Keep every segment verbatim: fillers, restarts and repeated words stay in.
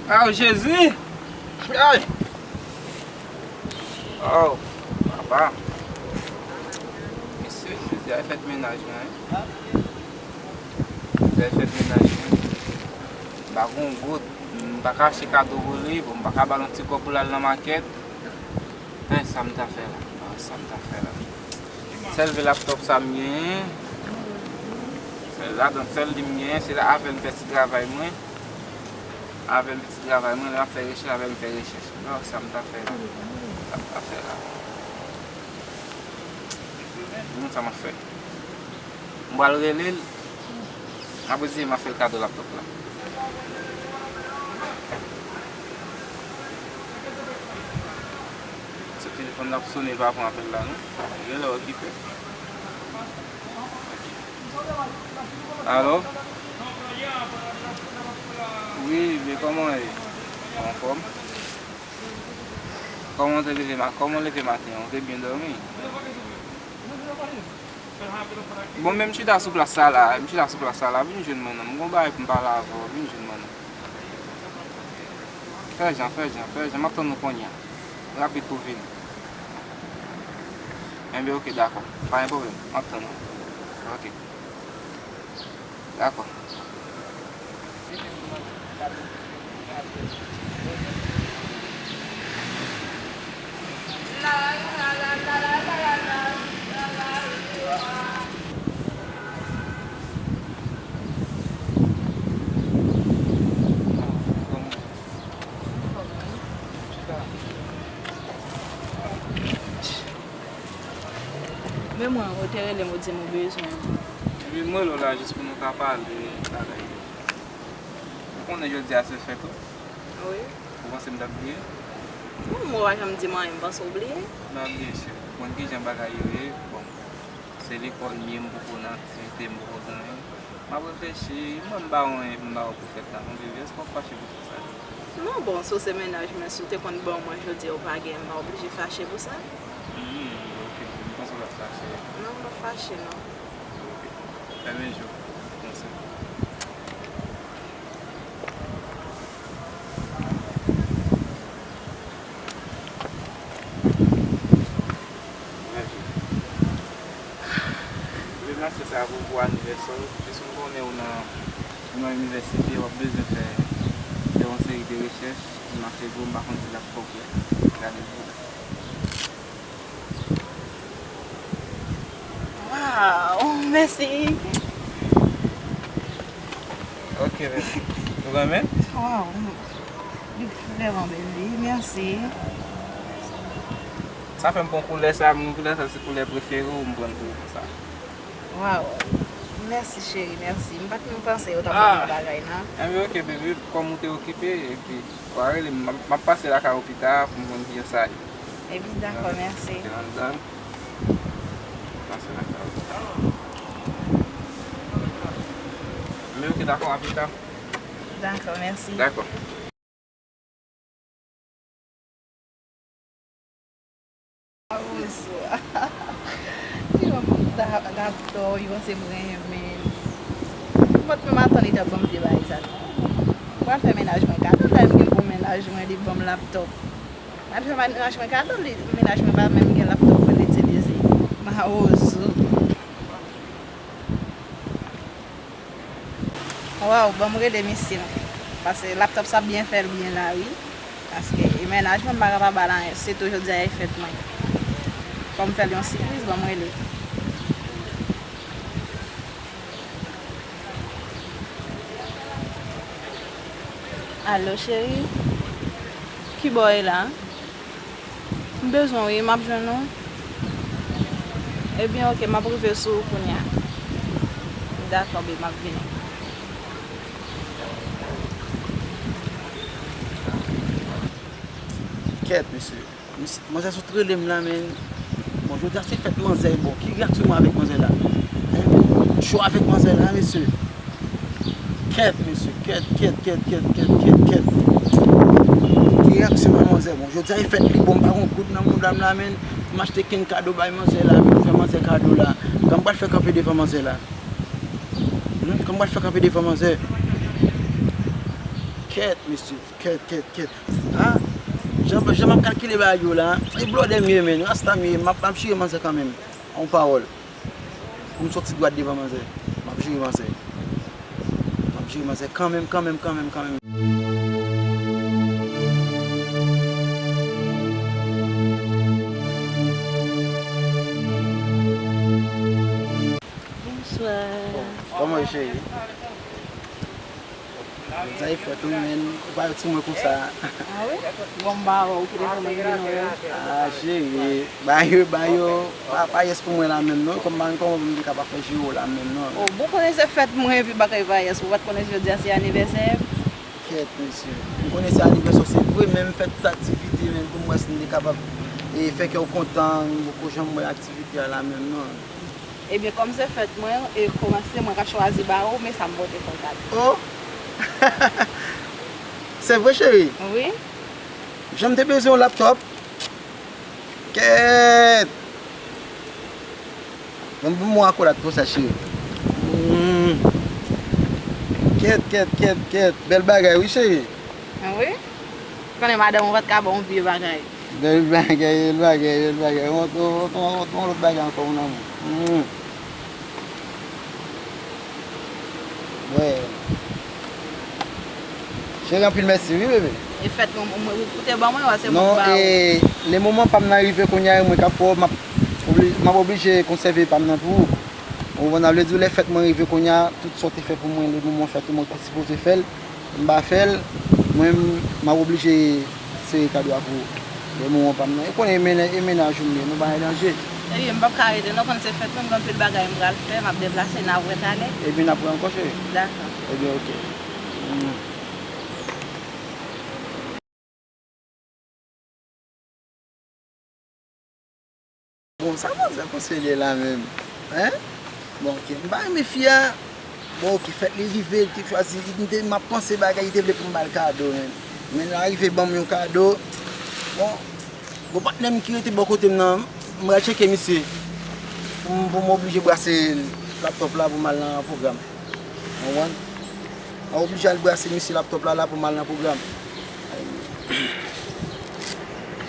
Aw, Jezi! Ay! Oh, papa. Mesye, jodi a e fèt mennaj mwen, wi. Jodi a e fèt mennaj mwen. M pa gen yon goud, m pa ka achte kado pou li, bon, m pa ka ba l yon ti kòb pou l al nan makèt. Men sa m ta fè la, men sa m ta fè la. Sèl vye laptòp sa m genyen, sèl ladan sèl li m genyen, se avè l m fè ti travay mwen. Avè l m fè ti travay mwen, lè m ap fè rechèch, avè l m fè rechèch. Bon, sa m ta fè la, sa m ta fè la. Bon, sa m ap fè. M pral rele l. Apre se m ap fè l kado laptòp la. Se telefòn l ap sone, pa pran apèl la non. Gen lè w okipe. Alo? Wi, men kòman w ye? Ou anfòm? Kòman w te leve ma-, kòman w leve maten an? Ou te byen dòmi? Bon, men m chita sou plas sa la, m chita sou plas sa la, vin jwenn mwen non. M gon bagay pou m pale avè w, vin jwenn mwen non. Fè jan, fè jan, fè jan, m ap tann ou kounye a. Rapid pou vini. Enben, oke, dakò. Pa gen pwoblèm, m ap tann ou. Oke. Dakò. Men mwen, ou te rele m, ou di m ou bezwen mwen. Epi mwen rele w la jis pou nou ka pale bagay yo. Ou konnen jodi a se fèt ou? Wi. Ou panse m t ap bliye? Non, mwen pa janm di m anyen, m panse w bliye. M pa bliye, cheri. Ou konn kijan bagay yo ye. Bon, se lekòl m ye, m poko nan aktivite, m poko nan anyen. M ap reflechi, mwen m ba w anyen pou m ba w pou fèt la non, bebe. Èske w ap fache pou tout sa? Non, bon, si w se mennaj mwen, si w te konn ban mwen jodi a, ou pa gen, m pa oblije fache pou sa. Hmm, ok, m panse w t ap fache. Non, m pa fache, non. Ok. Fèmen je w, konsa. Mèsi. Vle m achte sa pou, pou anivèsè w. Jis m konnen ou nan, ou nan inivèsite, w ap bezwen fè, fè yon seri de rechèch. M achte pou ou, m pa konn si l ap fè w plè. Gade l pou ou. Waw, mèsi. Ok, baby. Ou renmen? Waw, li vrèman bèl, wi. Mèsi. Sa fè m pran koulè sa, m koulè sa se koulè prefere w, m pran l pou ou konsa. Waw, mèsi cheri, mèsi. M pa t menm panse yo t ap ban m bagay nan. Enben, ok, baby, kòm ou te okipe, epi w a rele m, m ap, m ap pase lakay ou pita pou m konn kijan sa ye. Epi, dakò, mèsi. Ok, nan dan. Pase lakay ou pita. Enben, ok, dakò, a pita. Dakò, mèsi. Dakò. Bonjou. Li ban m laptop, li panse m renmen l. M pa t menm atann li t ap ban m vye bagay sa non. M pral fè mennaj mwen kado, lè m gen bon mennaj mwen, li ban m laptop. M al fè mennaj mwen kado, li, mennaj mwen pa menm gen laptop pou l itilize. Mawozo. Waw, ban m rele misye non. Paske laptop sa byen fè l byen la, wi. Paske e mennaj mwen, m pa ka pa ba l anyen. Sitou jodi a e fèt mwen. Fò m fè l yon sipriz, ban m rele. Alo, cheri? Kibò w ye la? M bezwen w wi, m ap jwenn ou. Ebyen, ok, m ap rive sou ou kounye a. Dakò, babe, m ap vini. Kèt, mesye. Mesye, manzè sot rele m la, men. Bon, jodi a se fèt manzè, bon, ki reyaksyon mwen avèk manzè la? Hein? Cho avèk manzè la, mesye. Kèt, mesye, kèt, kèt. Ki reyaksyon manzè? Bon, jodi a e fèt li, bon, m pa gon goud nan mouda m la, men. M achte kenn kado bay manzè la, pou fè manzè kado la. Kòman m pral fè kanpe devan manzè la? Hmm, kòman m pral fè kanpe devan manzè? Kèt, mesye, kèt, kèt, kèt. Ah, jan, jan m ap kalkile bagay yo la, e blòdè m ye, men, rasta m ye, m ap, m ap jere manzè kanmenm. On pawòl. Pou m soti dwat devan manzè. M ap jere manzè. M ap jere manzè kanmenm, kanmenm, kanmenm, kanmenm. Bonswa. Kòman w ye, cheri? Sa e fèt ou, men, ou pa yo ti mwen konsa. Ah wi? Bon, m pa wè ou ki te fè mwen vin wè. Ah, cheri, ba yo, ba yo, pa, pa yès pou mwen la menm, non. Kòm pa gen kòman pou m te kapab fè jere w la menm, non. Oh, bon, konnen se fèt mwen, epi bagay pa yès. Ou pa t konnen jodi a se anivèsè? Kèt, mesye. M konnen se anivèsè w, se vre, men m fè tout aktivite, men pou m wè si m te kapab, e, fè kè w kontan, m poko janm wè aktivite a la menm, non. Ebyen, kòm se fèt mwen, e kòman se mwen k ap chwazi ba ou, men sa m pote fè w kado. Oh! Se vre, cheri? Wi. Jan m te bezwen yon laptòp. Kèt! Bon, bon, mwen akolat pou sa, cheri. Hmm. Kèt, kèt, kèt, kèt. Bèl bagay, wi, cheri. Wi. Konnen madanm ou pa t ka ba w vye bagay. Bèl bagay, bèl bagay, bèl bagay. On, on, on, on, on lòt bagay ankò, mon amour. Hmm. Wè. Cheri, anpil mèsi, wi, bebe. E fèt mwen, mwen, ou te ban mwen, wè, se mwen ki ba ou. Non, e, le moman pa m nan rive kounye a, e mwen k ap fè w, m ap obli-, m ap oblije konsève pa m nan pou ou. Ou konprann, sa vle di, lè fèt mwen rive kounye a, tout sa w te fè pou mwen, le moman fèt ou, mwen te sipoze fè l. M pa fè l, mwen, m ap oblije sere kado a pou lè moman pa m nan. E konnen e mennaj, e mennaj ou m ye, nou pa nan danje. Ebyen, m p ap ka rete non, konn se fèt mwen, m gen anpil bagay m pral fè, m ap deplase, n a wè talè. Ebyen, n ap wè ankò, cheri. Dakò. Ebyen, oke. Mm. Bon, sa manzè konsidere la menm? Hein? Bon, oke, m pa renmen fi a. Bon, oke, fèt li rive, li te chwazi, li te, m ap panse bagay, li te vle pou m ba l kado, men. Men l arive ban m yon kado. Bon, bon, patnè m ki rete bò kote m nan, m pral tcheke misye. Pou m, pou m oblije brase laptòp la pou m al nan pwogram. Ou konprann? M ap oblije al brase misye laptòp la, la pou m al nan pwogram.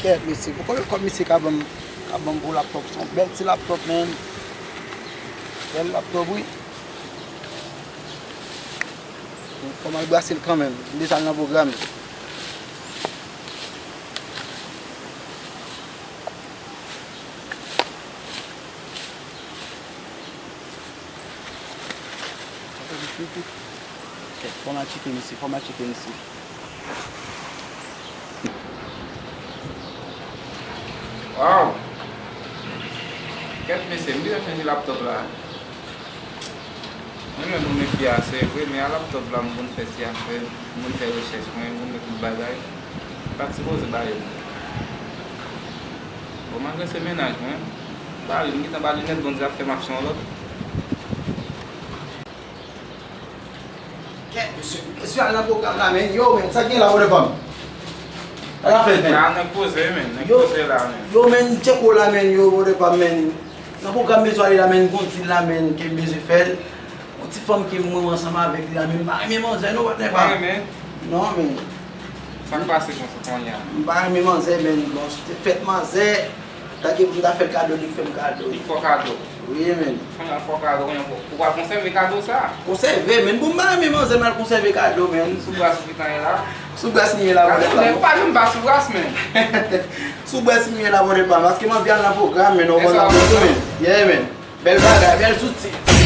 Kèt, mesye. Pou konbyen kòb misye ka ban m, ka ban m pou laptòp? Se yon bèl ti laptòp, men. Bèl laptòp, wi. Fò m al brase l kanmenm. M bezwen al nan pwogram. Fò m al tcheke misye, fò m al tcheke misye. Waw! Kèt mesye, m bezwen chanje laptòp la. Mwen menm, mwen fi a, se vre, men a laptòp la, m konn fè ti afè, m konn fè rechèch mwen, m konn fè tout bagay. Li pa t sipoze ba yo l. Bon, malgre se mennaj mwen, m ba li, m gentan ba li nèt, Bondye ap fè m achte yon lòt. Kèt, mesye, mesye al nan pwogram la, men. Yo, men, sa k gen la, brother pa m? Sa k ap fèt, men? La, nèg poze, men. Nèg poze la, men. Yo, men, tcheko la, men, yo, brother pa m, men. Nan pwogram bezwen ale la, men, gon dil la, men, ke m bezwen fè l. Yon ti fanm ke mwen ansanm avèk li la, men m pa renmen manzè, non, patnè pa m. Pa renmen? Non, men. Sa k pase konsa kounye a? M pa renmen manzè, men, bon, se te fèt manzè. Tanke pou m ta fè l kado, li k fè m kado. Li k fè w kado? Wi, men. Kounye a l fè w kado, kounye a ou pral konsève kado sa? Konsève, men. Bon, m pa renmen manzè, m al konsève kado, men. Sou bras ou ki ta ye la? Sou bras m ye la, brother pa m. Ou pa menm pa sou bras, men. Sou bras m ye la, brother pa m. Paske m anvi al nan pwogram, men, ou konn sa, men. Yeah, men. Bèl bagay, bèl zouti.